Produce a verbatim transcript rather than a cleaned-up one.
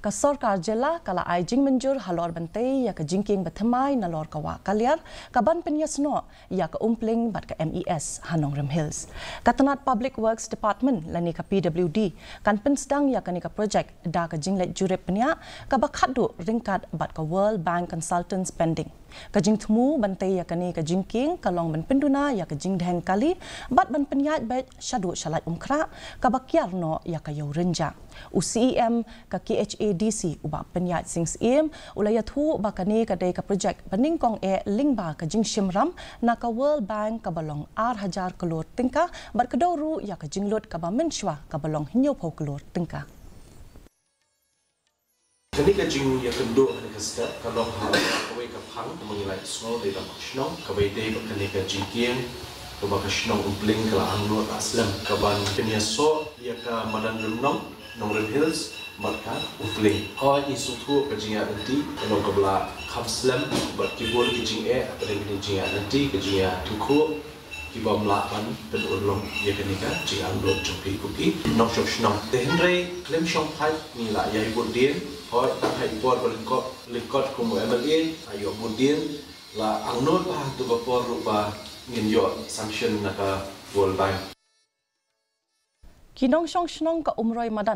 Ka sorkar jylla ka la ai jingmynjur halor ban tei ïa ka jingkieng bathymmai nalor ka wah Kalliar, ka ban pynïasnoh ïa ka Umpling bad ka M E S ha Nongrim Hills. Ka tnat Public Works Department lane ka P W D kan pynsdang ïa kane ka projek da ka jingleit jurip bniah kaba khatduh ryngkat bad ka World Bank Consultants Pending. Ka jingthmu ban tei ïa kane ka jingkieng ka long ban pynduna ïa ka jingdheng kali bad ban pynïaid beit shaduh shalait Umkhrah kaba kiar noh ïa ka ïew rynjah. U C E M ka K H A D C, u Bah Pynïaid Sing Syiem, u la ïathuh ba kane ka dei ka projek ba nyngkong eh lyngba ka jingshim ram na ka World Bank kaba long ar hajar klur tyngka bad kdew ruh ïa ka jinglut kaba mynshuwa kaba long hynñiewphew klur tyngka. Kane ka jingïakynduh kane ka step ka long ha kawei ka phang kaba ngi la ïohsngew dei da ka shnong, kaba ïadei bad kane ka jingkieng kaba ka shnong Umpling ka la angnud ha slem, kaban pynïasoh ïa ka madan Rimnong, Nongrim Hills bad ka Umpling. Hooid, ngi sngewthuh ka jingïaid lynti ka long kaba la kham slem bad ki bun ki jingeh hapdeng kane ka jingïaid lynti, ka jingïaid lynti kiba ym lah ban pynurlong ïa kane ka jingangnud jong phi ko ki nongshong shnong. Te hynrei khlem shong phai ngi la ïai bud dien, hooid, tang ha i por ba lyngkot, lyngkot kum u M L A, ha ïoh bud dien la angnud ba ha tu ka por ruh ba ngin ïoh sanction na ka World Bank. Ki nongshong shnong ka Umroi Madan